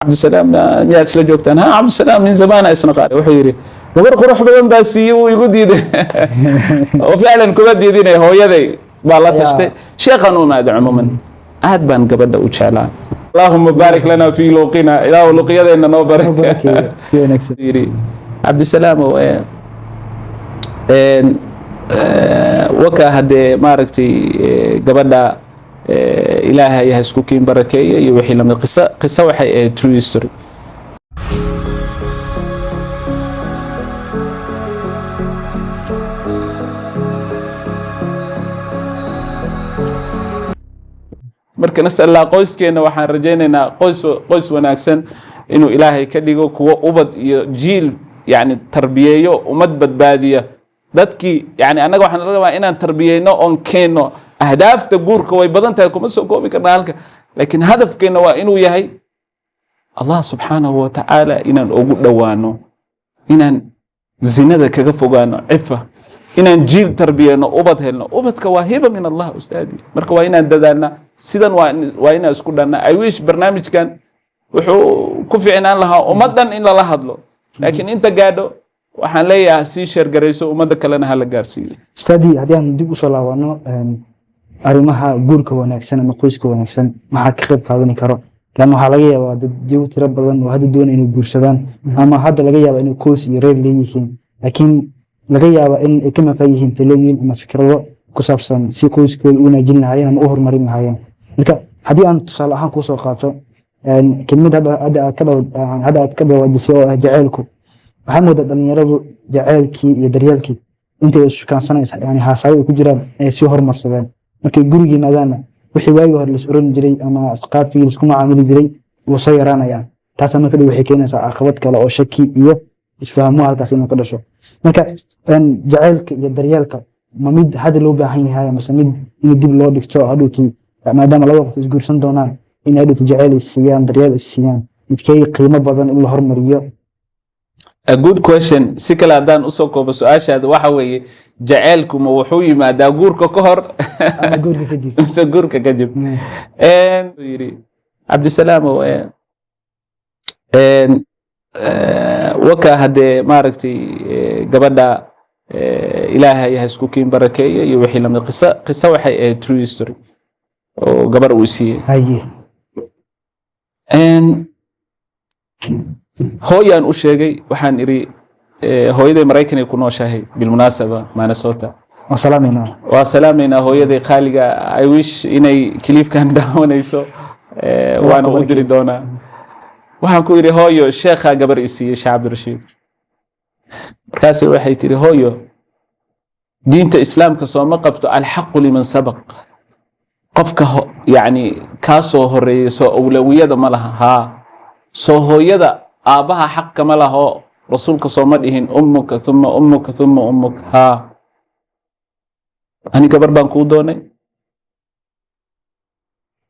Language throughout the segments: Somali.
Cabdisalaam miyaad isla joogtaan? Ha, Cabdisalaam min zamaana isnaqaani. Wuxuu yidhi, gabar qurux badan baa siiyey, wuu igu diiday. Oo ficlan kuma diidinay, hooyaday baa la tashtay, sheekhan u imaada. Cumuuman aad baan gabadha u jeclaa. Allahuma baarik lana fi luqina, ilaahu luqyadeenna noo barakeeyo. Si wanaagsan. Yidhi, Cabdisalaam oo waka haddee maaragtay gabadha Ilaahay ha isku kiin barakeeyo iyo wixii lamid. Qiso qiso waxay ahayd true history. Marka nasal qoyskeena waxaan rajaynaynaa qoys wanaagsan inuu Ilaahay ka dhigo, kuwo ubad iyo jiil yani tarbiyeeyo, ummad badbaadiya. Dadkii yani annaga waxaan rabaa inaan tarbiyeyno oon keenno. Ahdaafta guurka way badan tahay, kuma soo koobi karna halka, laakiin hadafkeenna waa inuu yahay Allah subxaanahu wa tacaala inaan ugu dhowaano, inaan zinada kaga fogaano, cifa, inaan jiil tarbiyeyno, ubad helno. Ubadka waa hiba min Allah, ustaadi. Marka waa inaan dadaalna, sidan waa inaan isku dhanna. I wish barnaamijkan wuxuu ku fiicnaan lahaa ummaddan in lala hadlo, laakiin inta gaadho waxaan leeyahay sii share garayso, ummadda kalena hala gaarsiiyo. Ustaadii, haddii aan dib usoo laabano arrimaha guurka wanaagsan ama qoyska wanaagsan, maxaa ka qayb qaadani karo? Lan waxaa laga yaabaa dad jiw tiro badan oo hadda doonaya inay guursadaan, ama hadda laga yaabaa inay qoys iyo reer leeyihiin, laakiin laga yaabaa in ay ka maqan yihiin talooyin ama fikrado ku saabsan si qoyskooda u wanaajin lahaayeen ama u horumarin lahaayeen. Marka haddii aan tusaale ahaan kuusoo qaato kelmad hadda aad ka dhawaajisay oo ah jaceylku, waxaa moodaa dhalinyaradu jaceylkii iyo daryeelkii intay ishukaansanaysa, yani haasaayo ay ku jiraan, ay sii horumarsadeen. Markay guriga yimaadaanna, wixii waagii hore lais oran jiray ama asqaabkii laisku macaamili jiray wuu soo yaraanayaan. Taasaa marka dhow waxay keenaysaa caqabad kale oo shaki iyo isfahmo halkaas inuu ka dhasho. Marka jacaylka iyo daryeelka ma mid hadda loo baahan yahay, mase mid in dib loo dhigto hadhowtii, maadaama laba qof isguursan doonaan, in hadhowti jacayl is siiyaan, daryeel is siiyaan, midkay qiimo badan in la hormariyo? A good question. Si kale haddaan usoo koobo su-aashaada, waxa weeye, jaceylku ma wuxuu yimaadaa guurka ka hor ama guurka kadib? Mise guurka kadib? Wuxuu yidhi, Cabdisalaam oo waka haddee maaragtay gabadha Ilaahay ha isku kiin barakeeyo iyo wixii lamid. Qiso qiso waxay ahayd true history oo gabar uu siiyey. Hooyaan u sheegay, waxaan idhi hooyaday Maraykan ay ku nooshahay, bilmunaasaba Minnesota. Waa salaameynaa. Waa salaamaynaa hooyaday qaaliga. I wish inay clipkan daawanayso, waana u diri doonaa. Waxaan ku idhi, hooyo, sheekhaa gabar i siiyey, Sheekh Cabdirashiid. Markaase waxay tiri, hooyo, diinta Islaamka sooma qabto alxaqu liman sabaq? Qofka yacni kaa soo horeeyay soo awlawiyada ma laha? Haa. Soo hooyada aabbaha xaq kama laho? Rasuulka sooma dhihin ummuka thumma ummuka thumma ummuka? Haa. Ani gabar baan kuu doonay,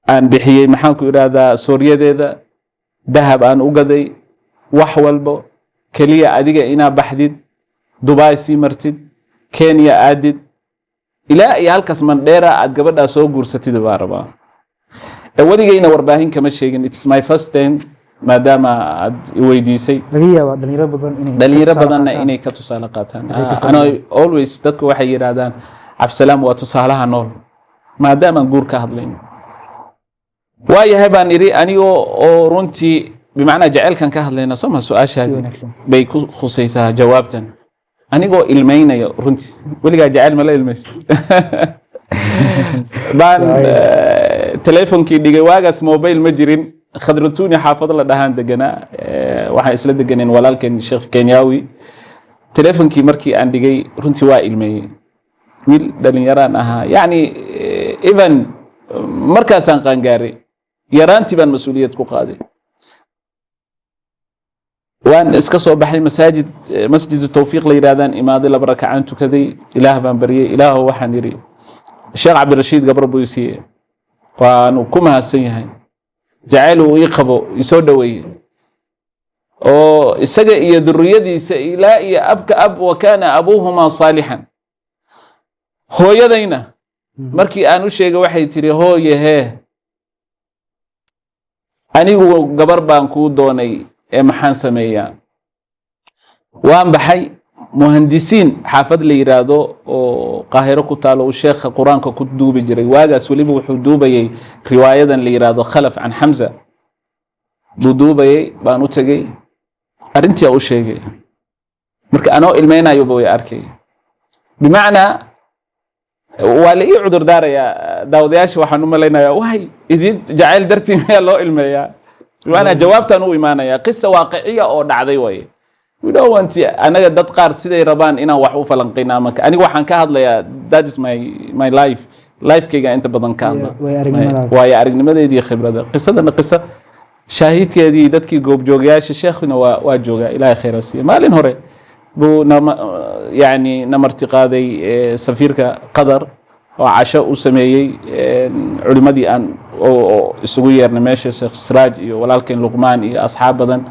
aan bixiyey, maxaan ku idhaahdaa, sooryadeeda, dahab aan u gaday, wax walbo. Keliya adiga inaa baxdid, Dubai sii martid, Kenya aadid, ilaa iyo halkaas Mandheera aad gabadhaa soo guursatid baa rabaa. Weligayna warbaahin kama sheegin, it's my first time maadaama aad i weydiisay. Laga yaabaa dhalinyaro badan inay dhalinyaro ka tusaale badanna qaataan. Inay ka tusaale qaataan. Inay ka Ano always dadku waxay yidhaahdaan Cabdisalaam waa tusaalaha nool. Maadaamaan guur ka hadlayno, waayahay baan idhi, anigoo oo runtii bimacnaa jaceylkan ka hadlayna soo ma Si su-aashaadii wanaagsan. bay ku khusaysaa jawaabtan. Anigoo ilmaynaya runtii, weligaa jaceyl ma la ilmaysa, baan telefonkii dhigay. Waagaas mobile ma jirin. Khadratuni xaafado la dhahaan deganaa. Waxaan isla deganeen walaalkeen Sheekh Kenyawi. Telefonkii markii aan dhigay, runtii waa ilmeeyey. Wiil dhalinyaraan ahaa, yacni even markaasaan qaangaaray, yaraantii baan mas-uuliyad ku qaaday. Waan iska soo baxay masaajid, Masjid Tawfiiq la yidhahdaan imaaday, laba rakacaan tukaday, Ilaah baan baryay. Ilaahow, waxaan yidhi, Sheekh Cabdirashiid gabar buu i siiyey, waanu ku mahadsan yahay jacayl uu ii qabo, isoo dhoweeyey, oo isaga iyo duriyadiisa ilaa iyo abka ab, wa kaana abuuhumaa saalixan. Hooyadayna markii aan u sheegay, waxay tiri, hooye hee. Anigu gabar baan kuu doonay ee maxaan sameeyaa? Waan baxay. Muhandisiin, xaafad la yiraahdo oo Qaahiro ku taalo, uu sheekha Qur-aanka ku duubi jiray waagaas. Weliba wuxuu duubayay riwaayadan la yiraahdo Khalaf can Xamza buu duubayay. Baan u tegey, arrintii u sheegay. Marka anoo ilmeynayoba way arkay. Bimacnaa, waa la ii cudur daarayaa, daawadayaasha waxaan u malaynayaa, waay isid jacayl dartii miyaa loo ilmeeyaa? Bimacnaa, jawaabtaan u imaanayaa qisa waaqiciya oo dhacday waye. We don't want anaga dad qaar siday rabaan inaan wax u falanqina. Ama aniga waxaan ka hadlayaa, that is my life, lifekayga inta badan ka hadla. Waayo aragnimadaada. Waayo aragnimadeedii, khibrada. Qisadana qisa shaahidkeedii, dadkii goobjoogayaasha, sheekhuna waa joogaa, Ilaahay khayra siiya. Maalin hore buu nama, yani, na martiqaaday safiirka Qatar oo casho u sameeyey culimadii aan oo isugu yeernay meesha, Sheekh Siraaj iyo walaalkeen Luqmaan iyo asxaab badan.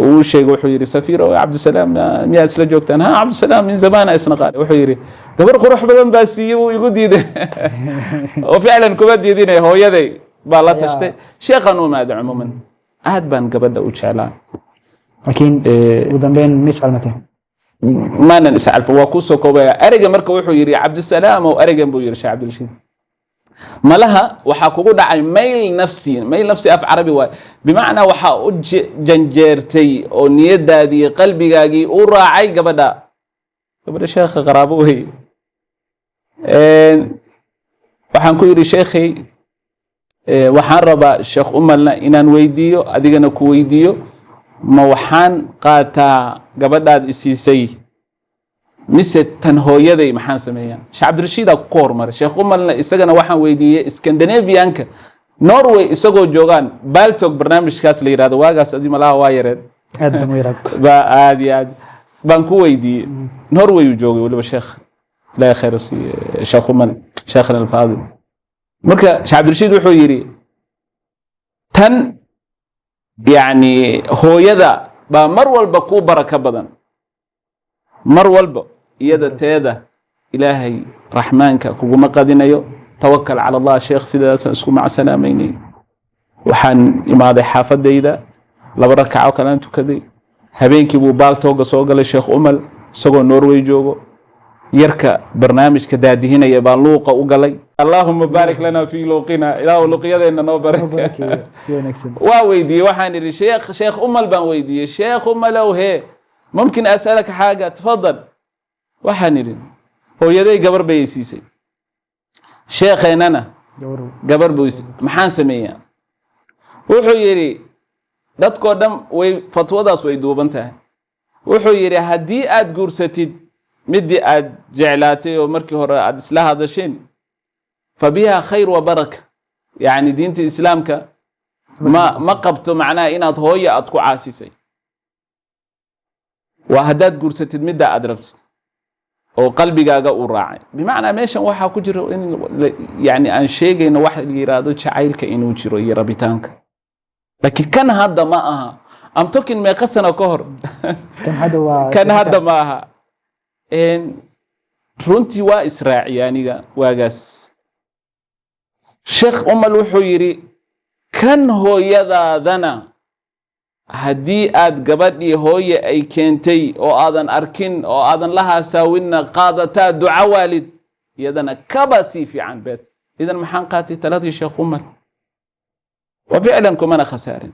Uu sheegay, wuxuu yidhi, "Safiir oo Cabdisalaam miyaa isla joogtaan?" "Ha, Cabdisalaam min zamaana isnaqaan." Wuxuu yidhi, "Gabar qurux badan baa siiyey, wuu igu diiday." Oo ficlan kuma diidinay, hooyaday baa la tashtay, sheekhaan u imaaday. Cumuuman aad baan gabadha u jeclaa. Laakiin ugu dambeyn mis calmatay? Maanan iscalfo, waa kusoo koobaya ereyga. Marka wuxuu yidhi, "Cabdisalaam ow," ereygan buu yidhi Sheekh Cabdirashiid, "malaha waxaa kugu dhacay mayl nafsi." Mayl nafsi af Carabi waay. Bimacnaa, waxaa u janjeertay oo niyadaadii, qalbigaagii u raacay gabadha. Gabadha sheekha qaraabo wey. Waxaan ku yidhi, "Sheekhay, waxaan rabaa Sheekh Umalna inaan weydiiyo, adigana ku weydiiyo, ma waxaan qaataa gabadhaad isiisay mise tan hooyaday? Maxaan sameeyaa?" Sheekh Cabdirashiidaa ku hormaray. Sheekh Umalna isagana waxaan weydiiyey Scandinavianka, Norway isagoo joogaan, Paltalk barnaamijkaas la yirahdo waagaas. Adi malaha waa yareed. Aad baan u yaraa. Ba aad iyo aad baan ku weydiiyey. Norway uu joogay weliba sheekh, Ilaahay khayr siiye, Sheekh Umal, sheekhna alfaadil. Marka Sheekh Cabdirashiid wuxuu yidhi, "Tan yacni hooyada baa mar walba kuu baraka badan, mar walba iyada teeda Ilaahay Raxmaanka kuguma qadinayo. Tawakal cala Allah, sheekh." Sidaasaan isku macsalaamaynay. Waxaan imaaday xaafadayda, laba rakaco kalaan tukaday. Habeenkii buu Paltalkga soo galay Sheekh Umal isagoo Norway joogo. Yarka barnaamijka daadihinaya baa luuqa u galay. Allaahuma baarik lana fi luuqina, Ilaahu luuqyadeenna noo Barakeeyo. barake. Si wanaagsan. Waa weydiiyey, waxaan idhi sheekh Umal baan weydiiyey, "Sheekh Umalow, hee, mumkin asalaka xaaga?" "Tafadal." Waxaan idhi, "Hooyaday gabar bay siisay, sheekheennana gabar gabar buu, maxaan sameeyaa?" Wuxuu yidhi, dadkoo dhan way fatwadaas way duuban tahay. Wuxuu yidhi, "Haddii aad guursatid midii aad jeclaatay oo markii hore aad isla hadasheen, fa biha khayr wa baraka." Yacni diinta Islaamka ma qabto macnaha inaad hooyo aad ku caasisay. Waa haddaad guursatid midda aad rabtid oo qalbigaaga uu raacay. Bimacnaa, meeshan waxaa ku jira in yani aan sheegayno wax la yiraahdo jacaylka inuu jiro iyo rabitaanka. Laakiin kan hadda ma aha. I'm talking meeqa sano ka hor. Kan hadda waa Kan hadda ma aha. Runtii waa israaciya aniga waagaas. Sheekh Umal wuxuu yidhi, "Kan hooyadaadana haddii aad gabadhii hooye ay keentay oo aadan arkin oo aadan la haasaawinna qaadataa, duca waalid iyadana kaba sii fiican beet." Idan maxaan qaatay? Taladii Sheekh Umal. Wa ficlan kumana khasaarin.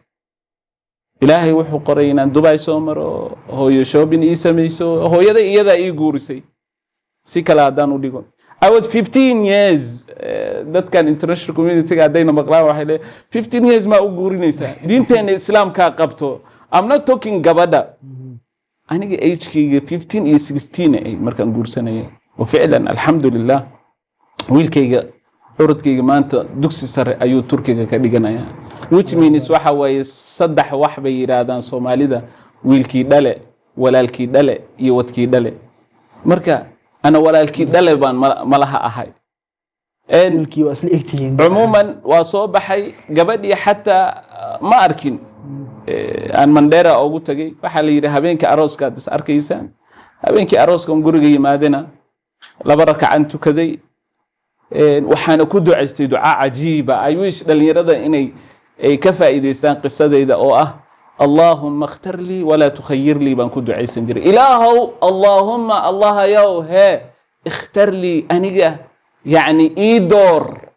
Ilaahay wuxuu qoray inaan Dubai soo maro, hooyo shopping ii samayso, hooyada iyadaa ii guurisay. Si kale haddaan u dhigo, I was 15 years. Dadkan international community haddayna maqlaan waxay leeyihin, 15 years maa u guurinaysaa? Diinteena Islaamkaa qabto. I'm not talking gabadha. Aniga agekayga 15 iyo 16 ay markaan guursanayay. Wa ficlan, alxamdulilah, wiilkayga curadkayga maanta dugsi sare ayuu Turkiga ka dhiganayaa, which means waxa waaye saddex wax bay yidhaahdaan Soomaalida: wiilkii dhale, walaalkii dhale iyo wadkii dhale. Marka ana walaalkii dhale baan malaha ahay. Wiilkii waa isla egtihiin. Cumuuman waa soo baxay. Gabadhii xataa ma arkin. Aan Mandera ugu tagay. Waxaa la yidhi, "Habeenkii arooskaad is arkaysaan." Habeenkii arooskan guriga yimaadena laba rakacan tukaday. Waxaana ku ducaystay ducaa cajiiba. I wish dhalinyarada inay Ay ka faa'iidaystaan qisadayda oo ah "اللهم اختر لي ولا تخير لي" baan ku ducaysan jiray. Ilaahow, اللهم, Allahayow, hee, اختر لي, aniga yacni ii door.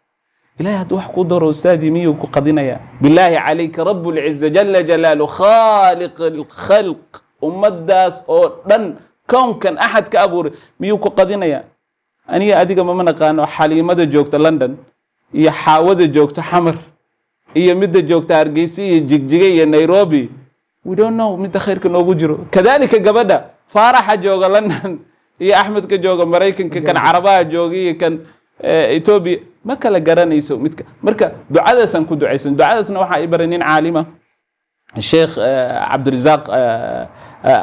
Ilahay hadduu wax kuu dooro, ustaadii, miyuu ku qadinayaa? بالله عليك, رب العزة جل جلاله, خالق الخلق, ummaddaas oo dhan, kownkan axad ka abuuray, miyuu ku qadinayaa? Aniga adiga mama naqaano Xaliimada joogta London iyo Xaawada joogta Xamar iyo midda joogta Hargeysa iyo Jigjiga iyo Nairobi. We don't know midda khayrka noogu jiro. Kadalika gabadha, Faaraxa jooga London iyo Axmedka jooga Maraykanka, kan Carabaha jooga iyo kan Etoobiya, ma kala garanayso midka. Marka ducadaasaan ku ducaysan. Ducadaasna waxaa ii baray nin caalima, Sheekh Cabdirasaaq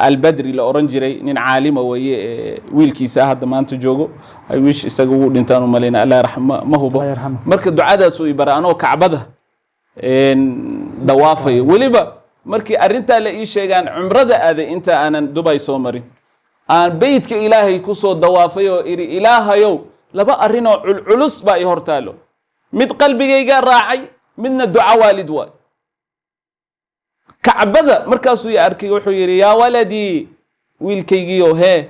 Albadri la oran jiray. Nin caalima weeye, wiilkiisa hadda maanta joogo. I wish isaga ugu dhintaan u malayna, Allah yarxama, ma hubo. Allah yarxamo. Marka ducadaasuu ii baray anoo Kacbada dawaafayo. Weliba markii arrintaa la ii sheegaan cumrada aaday, inta aanan Dubay soo marin, aan beytka Ilaahay kusoo dawaafay oo idhi, "Ilaahayow, laba arrinoo culculus baa ii hortaalo. Mid qalbigayga raacay, midna duca waalid waay." Kacbada markaasuu i arkay, wuxuu yidhi, "يا ولدي," wiilkaygiiyo, hee,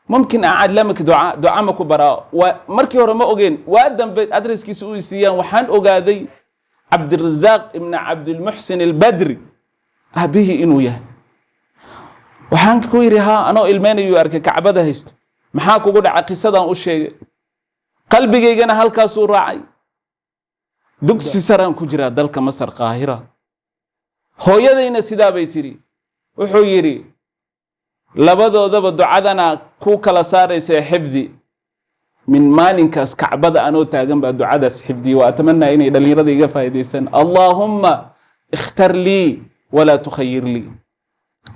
"ممكن أعلمك دعاء?" Duca ma ku baraa? Waa markii hore ma ogeen. Waa dambe adreskiisa u siiyaan, waxaan ogaaday Cabdirasaaq ibn Cabdilmuxsin Albadri aabihii inuu yahay. Waxaan ku yidhi, "Haa." Anoo ilmeynayuu arkay Kacbada haysto. "Maxaa kugu dhacay?" Qisadaan u sheegay. Qalbigaygana halkaasuu raacay. Dugsi saraan ku jiraa dalka Masar, Qaahira. Hooyadayna sidaa bay tiri. Wuxuu yidhi, "Labadoodaba ducadana ku kala saaraysa, xifdi." Min maalinkaas Kacbada anoo taagan baa ducadaas xifdiyey. Wa atamanaa inay dhallinyarada iga faa'iidaysan: "اللهم اختر لي ولا تخير لي."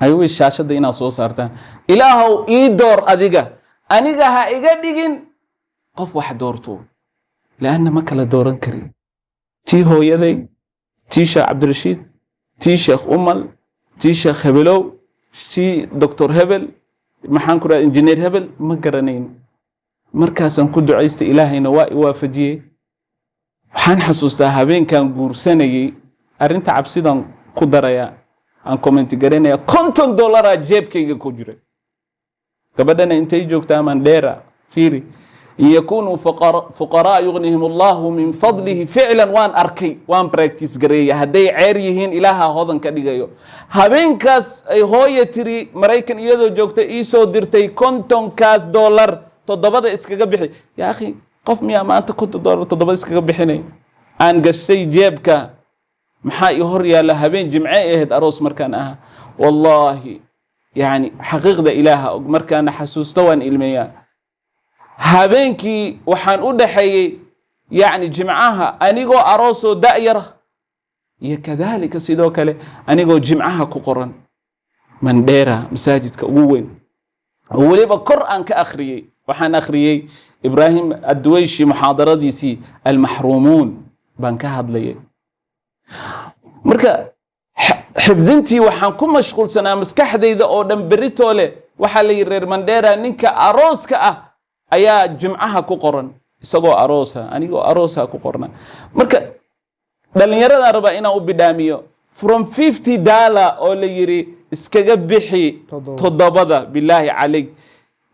Ayuu shaashadda inaad soo saartaan. Ilaahow, ii door adiga, aniga ha iga dhigin qof wax doorto, لأن ma kala dooran karin tii hooyaday, tii Sheekh Cabdirashiid, tii Sheekh Umal, tii Sheekh Hebelow, tii Doctor Hebel, maxaan ku raha, Injineer Hebel, ma garanayn. Markaasaan ku ducaystay, Ilaahayna waa i waafajiyey. Waxaan xasuustaa habeenkan guursanayey, arrinta cabsidan ku daraya, aan comment garaynaya, $50 aa jeebkayga ku jiray. Gabadhana intay joogtaa? Mandheera. Fiiri, "إن يكونوا فقراء يغنهم الله من فضله." Ficlan waan arkay, waan practice gareeyay. Hadday ceer yihiin, Ilaaha hodan ka dhigayo. Habeenkaas ay hooya tiri, Maraykan iyadoo joogta iisoo dirtay 50-kaas dollar, toddobada iskaga bixi. يا أخي, qof miyaa maanta $50 toddoba iskaga bixinay? Aan gashtay jeebka. Maxaa ii hor yaalla? Habeen Jimce ahayd, aroos markaan ahaa. Wallaahi, yani xaqiiqda Ilaaha og, markaana xasuusto waan ilmeeyaa. Habeenkii waxaan u dhaxeeyey, yacni Jimcaha anigoo aroosoo da'yara, iyo kadaalika sidoo kale anigoo Jimcaha ku qoran Mandheera, masaajidka ugu weyn, oo weliba kor aan ka akhriyey. Waxaan akhriyey Ibraahim Adduweyshi muxaadaradiisii "Almaxruumuun" baan ka hadlayay. Marka xifdintii waxaan ku mashquulsanaa maskaxdayda oo dhan. Beritoole waxaa la yidhi reer Mandheera ninka arooska ah ayaa Jimcaha ku qoran, isagoo aroosa, anigoo aroosa ku qorna. Marka dhallinyaradaan rabaa inaan u bidhaamiyo from $50 oo la yidhi iskaga bixi Toddoba. toddobada, بالله عليك,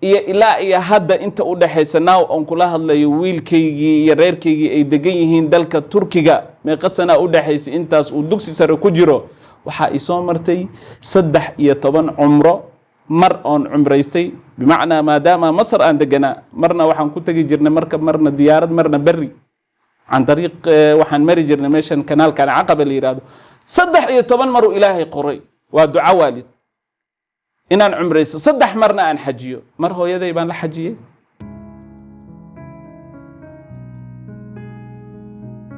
iyo ilaa iyo hadda inta u dhaxaysa, now oon kula hadlayo, wiilkaygii iyo reerkaygii ay degan yihiin dalka Turkiga. Meeqa sanaa u dhaxaysa intaas uu dugsi sare ku jiro? Waxaa isoo martay 13 cumro. Mar oon cumraystay, bimacnaa maadaama Masar aan deganaa, marna waxaan ku tegi jirnay marka, marna diyaarad, marna berri can dariiq, waxaan mari jirnay meeshan kanaalkan Caqaba la yidhahdo. 13 maruu Ilaahay qoray, waa duco waalid, inaan cumraysto, saddex marna aan xajiyo. Mar hooyaday baan la xajiyey.